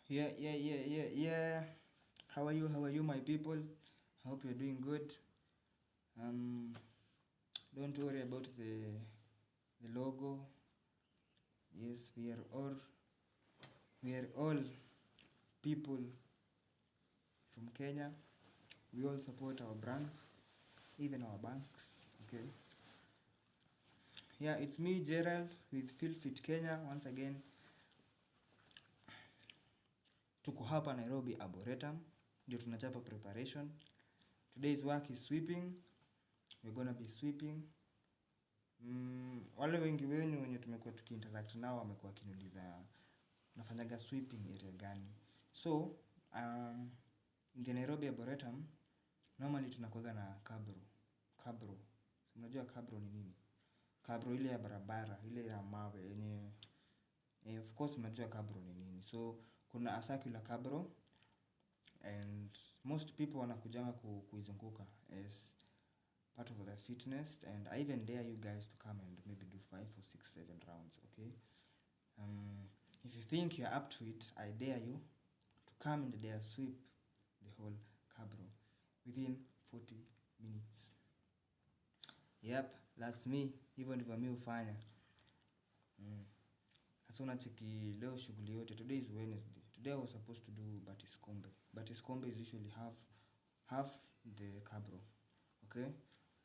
Yeah. How are you? How are you, my people? I hope you're doing good. Um, don't worry about the logo. Yes, we are all people from Kenya. We all support our brands, even our banks. Okay. Yeah, it's me, Gerald, with PhilFit Kenya once again. Tuko hapa Nairobi Arboretum, ndio tunachapa preparation. Today's work is sweeping. We're gonna be sweeping. Wale wengi wenyu wenye tumekuwa tukiinteract nao wamekuwa wakiniuliza nafanyaga sweeping area gani. So, in the Nairobi Arboretum, normally tunakuwaga na cabro. Cabro. So, mnajua cabro ni nini? Cabro ile ya barabara, ile ya mawe yenye of course mnajua cabro ni nini. So, kuna a circular cabro and most people wanakujanga kuizunguka as part of their fitness, and I even dare you guys to come and maybe do 5 or 6, 7 rounds, okay? If you think you're up to it, I dare you to come and dare sweep the whole cabro within 40 minutes. Yep, that's me. Hivyo ndivyo mi hufanya. Sasa unacheki leo shughuli yote. Today is Wednesday. Today I was supposed to do Batiskombe. Batiskombe is usually half the cabro. Okay?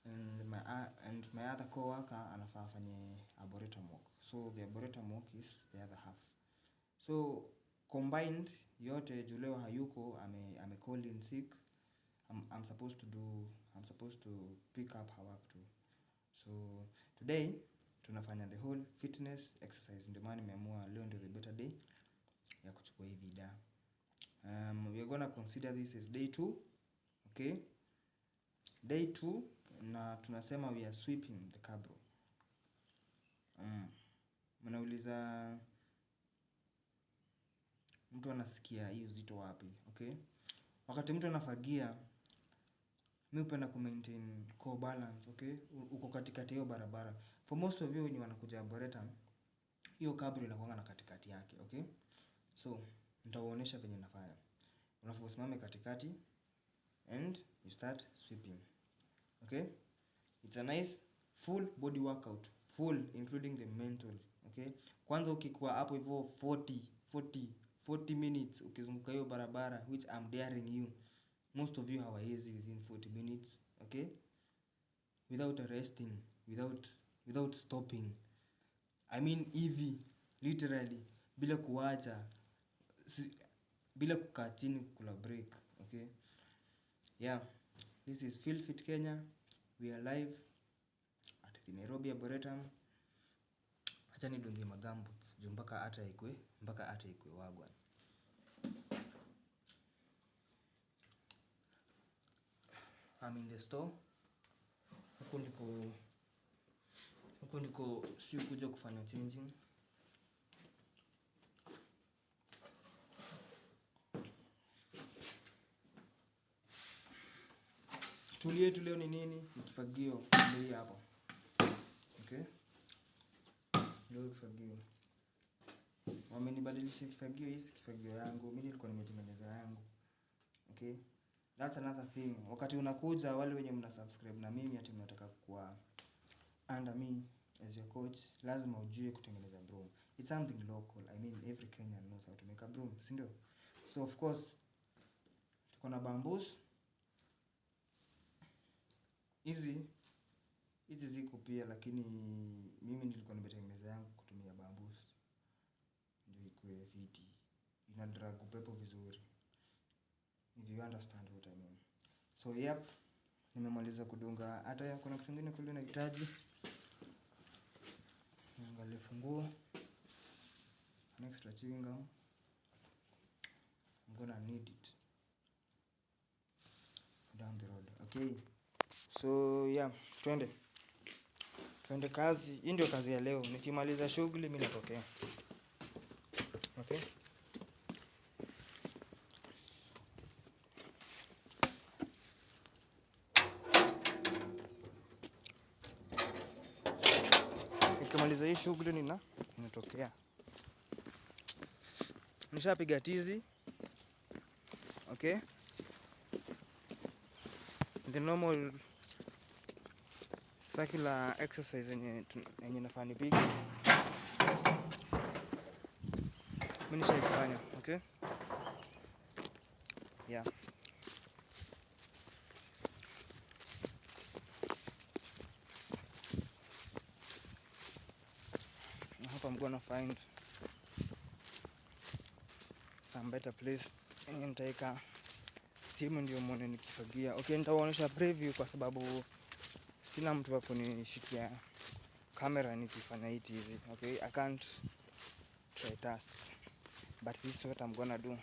And my other co-worker anafaa afanye arboretum walk. So the arboretum walk is the other half. So combined yote, juu leo hayuko, ame call in sick. I'm supposed to pick up her work too. So today tunafanya the whole fitness exercise. Ndio maana nimeamua leo ndio the better day ya kuchukua hii vida. We are gonna consider this as day 2. Okay? Day 2 na tunasema we are sweeping the cabro. Mnauliza mtu anasikia hii uzito wapi, okay? Wakati mtu anafagia, mi hupenda ku maintain core balance, okay? Uko katikati hiyo barabara. For most of you wenye wanakuja Arboretum, hiyo cabro inakuanga na katikati yake, okay? So, nitawaonyesha venye nafanya. Unafaa usimame katikati and you start sweeping. Okay? It's a nice full body workout, full including the mental, okay? Kwanza ukikuwa hapo hivyo 40 minutes ukizunguka hiyo barabara, which I'm daring you. Most of you hawawezi within 40 minutes, okay? Without resting, without stopping. I mean hivi literally bila kuacha, bila kukaa chini kukula break, okay? Yeah, this is PhilFit Kenya. We are live at the Nairobi Arboretum. Acha nidungie magumboots juu mpaka hata ikwe wagwan. I'm in the store. Huku ndiko si kuja kufanya changing. Tool yetu leo ni nini? Ni kifagio. Ndio hii hapo. Okay? Ndio kifagio. Wamenibadilisha kifagio, hii si kifagio yangu. Mimi nilikuwa nimetengeneza yangu. Okay? That's another thing. Wakati unakuja, wale wenye mna subscribe na mimi ati mnataka kuwa under me as your coach, lazima ujue kutengeneza broom. It's something local. I mean every Kenyan knows how to make a broom, si ndio? So of course tuko na bamboos. Hizi ziko pia, lakini mimi nilikuwa nimetengeneza yangu kutumia bamboos. Ndio ikuwe fiti. Ina drag upepo vizuri. If you understand what I mean. So yep, nimemaliza kudunga. Hata kuna kitu kingine kule nahitaji. Niangalie funguo. An extra chewing gum. I'm gonna need it down the road. Okay. So yeah, twende. Twende kazi. Hii ndio kazi ya leo. Nikimaliza shughuli mimi natokea. Okay. Nikimaliza hii shughuli ninatokea. Nishapiga tizi. Okay, the normal circular exercise yenye nafaa nipige, mi nishaifanya. Okay, yeah. I hope I'm gonna find some better place yenye nitaeka simu ndio muone nikifagia. Okay, nitawaonyesha preview kwa sababu sina mtu wa kunishikia kamera nikifanya hii tizi. Okay, I can't try task, but this is what I'm gonna do.